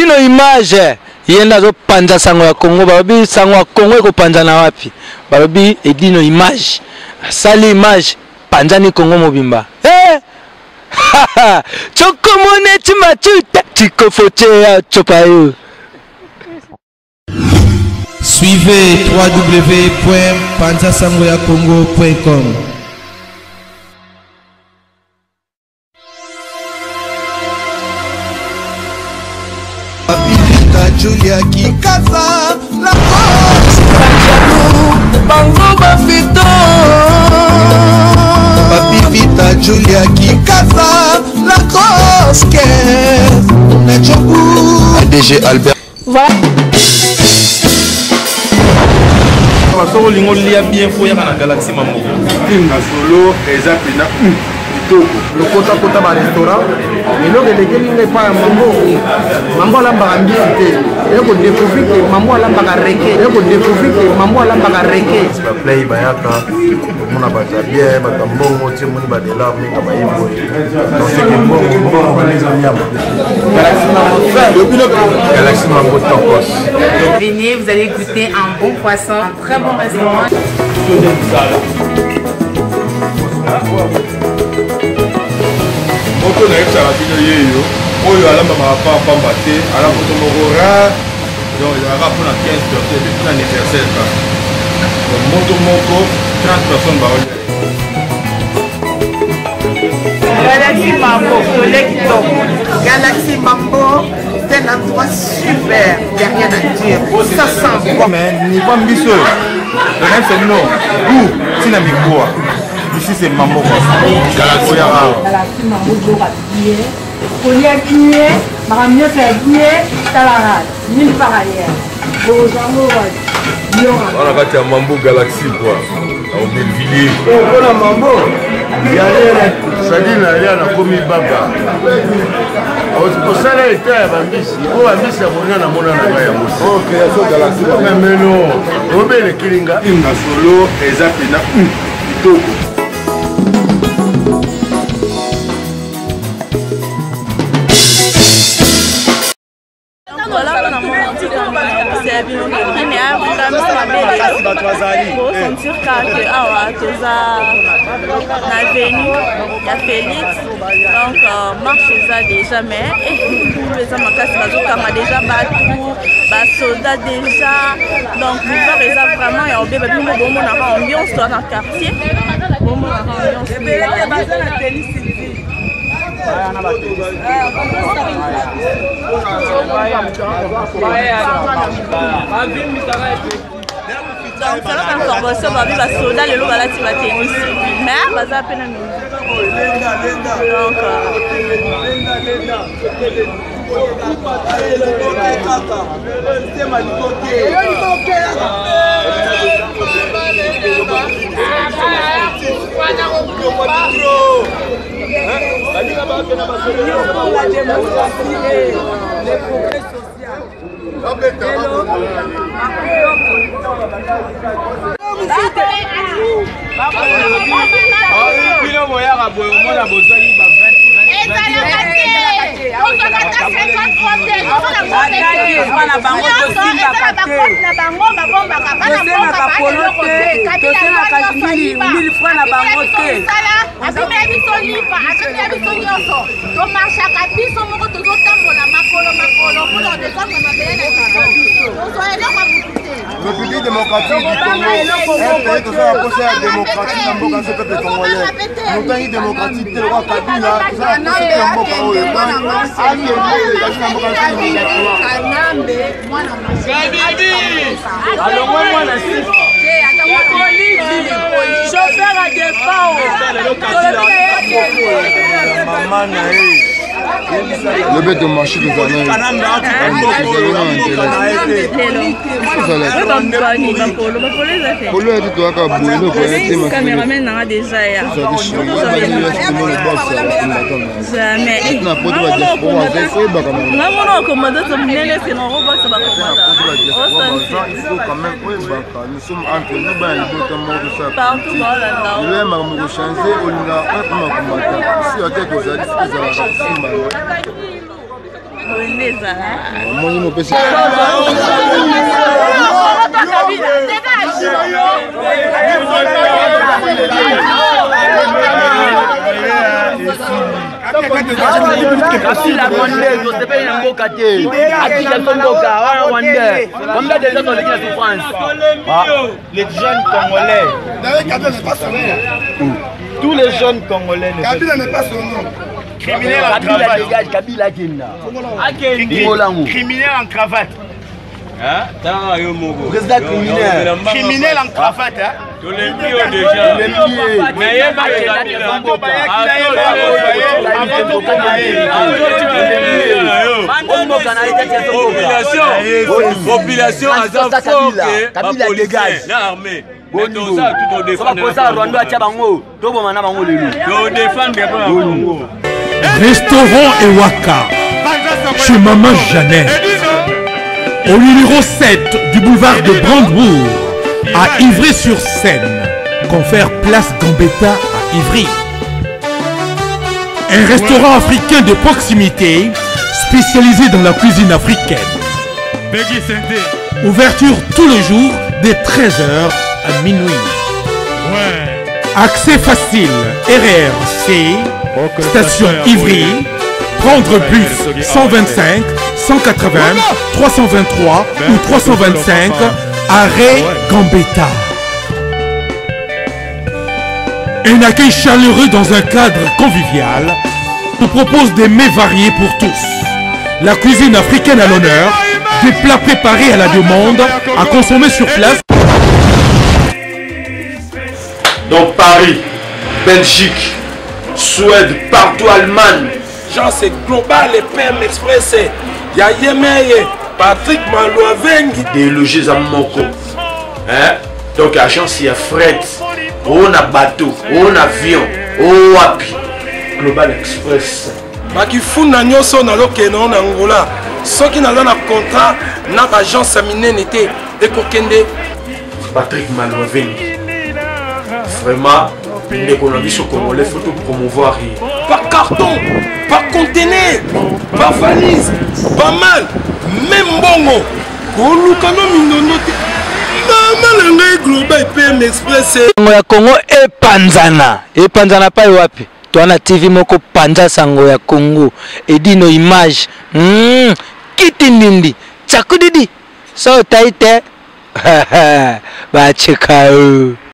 Edino Image ye nde azopanza sango ya Congo. Balobi sango ya Congo ekopanzana wapi? Balobi Edino Image asali image panzani Congo mobimba. Hey! Chokomone chimachuta chikofochea chopayo. Suivez www.panzasangoyacongo.com. Papilita Julia Kikasa la Bango bafito Papi Vita Julia Kikasa la grosse na Djobu ADG Albert. Voilà. Soki olingi olia bien fo yaka na Galaxy Mamoko. Masolo eza pena kitoko. Lokota kota ba restaurant eloko elekeli ngai epai ya mambo. Mambo alambaka mbisi te, eye kodécouvrir ke mambo alambaka reke, eye kodécouvrir ke mambo alambaka reke. Baplay bayaka omona bato ya bien, bato ya mbongo, ti omoni badelar mingi baye boye, donc seke mbongo mbongo baleza nyama. Galaxy Mambo Tokos. Venez, vous allez goûter un bon poisson, un très bon restaurant. Moto nayebisaka bino yeyo oyo alambamaka pa pamba te, ala moto moko rare, donc ezalaka mpona 15 personnes epuis mpona anniversaire kaka moto moko 30 personnes baolia. Galaxy Mambo, soleil kitoko. Galaxy Mambo, c'est un endroit super, il n'y a rien à dire. Ça sent bon. Mais niveau mbisi oyo, donc nayebisa bino goût ntina mikuwa. Ici c'est Mambo. Galaxy awa. Galaxy Mambo boka bien. Kolia bien, makambo nyonso ya bien, talaka nulle part ailleurs. Bokozwa yango wapi? Wana kati ya Mambo Galaxy quoi. Na Aubervilliers. Mpona Mambo sadi nalia nakomi baba kosala eta ya bambisi po bambisi ya kolia namona na ngai yango meno obelekeli nga masolo eza pena kitoko. Bosentir kaka ke awa toza na avenue ya Félix, donc marche eza déjà, mais mulu eza makasi, bazokanga déjà bato, basoda déjà, donc boulevard eza vraiment ya obeba. Bino bomonaka ambiance toa na quartier, bomonaka ambiance. Donc selon information babi, basoda lelo balati batenisi, mais baza mpe na mingi, donc La démocratie et le progrès social. Bino boyaka boye, omona bozwaki ba Ezalaka te, tozwaka ata 50 francs te. Na bango tosimbaka te, na bango babombaka bana mboka tosengaka polo te, tosengaka 1000 francs na bango te. Apimela biso lipa, apimela biso nyonso. Tomarchaka biso moko, tozotambola makolo makolo mpona kodefendre mabele na biso. Tozwa eloko ya motu te. République démocratique du Congo, un pays tozala posa ya démocratie na mboka biso, peuple congolais. Motangi démocratique te lokwa Kabila, tozala posa te ya mboka oyo akende kasi na mboka biso. Alongwe mwana sika. Chauffeur a defao. Mama na ye. Lobe to marché tozala polo ya te, toyaka boye eloko ya te. Cameraman nanga déjà ya jamais. Na poto ba diaspora baza, oyebaka. Nga mona okomanda to monene se na okobakisa bakomanda. Il faut quand même oyebaka, nous sommes entre nous, bana libota moko, tosala Partout baolanda. lelo ya makambo kochange, olingaka okoma komata si ate tozali soki ezalaka kosimbana. Boye nde ezala. Omoni mopesi. Kabila rwandais tosepeli na mboka te atika biso mboka wana rwandais combien de gens toleki na souffrance? Les jeunes congolais. Kabila n'est pas son nom. Tous les jeunes congolais. Kabila n'est pas son nom. Criminel en Kabila cravate. dégage, Kabila akenda. Criminel en cravate. Président criminel. Criminel en cravate. Hein? Tolembi yo déjà. Mais yeba Population aza fort que Kabila dégage. na armée. Mais toza tout au défendre. Bakosa Rwanda atia bango, toboma na bango lelo. To défendre mpo na Congo. Restaurant Ewaka, chez Maman Jeannette, au numéro 7 du boulevard de Brandebourg, à Ivry-sur-Seine, confère Place Gambetta à Ivry. Un restaurant africain de proximité, spécialisé dans la cuisine africaine. Ouverture tous les jours dès 13h à minuit. Accès facile, RRC, station Ivry, prendre bus 125, 180, 323 ou 325, arrêt Gambetta. Un accueil chaleureux dans un cadre convivial nous propose des mets variés pour tous. La cuisine africaine à l'honneur, des plats préparés à la demande, à consommer sur place. Donc Paris, Belgique, Suède, partout Allemagne. Genre c'est global et PM Express. Ya Yemeye, Patrick Malouavengi. Idéologie eza moko. Hein? Donc agence ya fret, o na bateau, o na avion, o wapi. Global Express. Bakifunda nyonso nazokende na Angola. Soki naza na contrat na ba agence ya minene te ekokende. Patrick Malouavengi. Vraiment, ndeko na biso congolais faut to promouvoir ye. Par carton, par conteneur, par valise, pas mal, même mbongo. Koluka no mindondo te. Mama na ngai Global PM Express. Sango ya Congo epanzana. Epanzana pai wapi? Toa na TV moko panza sango ya Congo. Edino image. Kiti ndindi. Tsakudidi. So taite. Bacheka.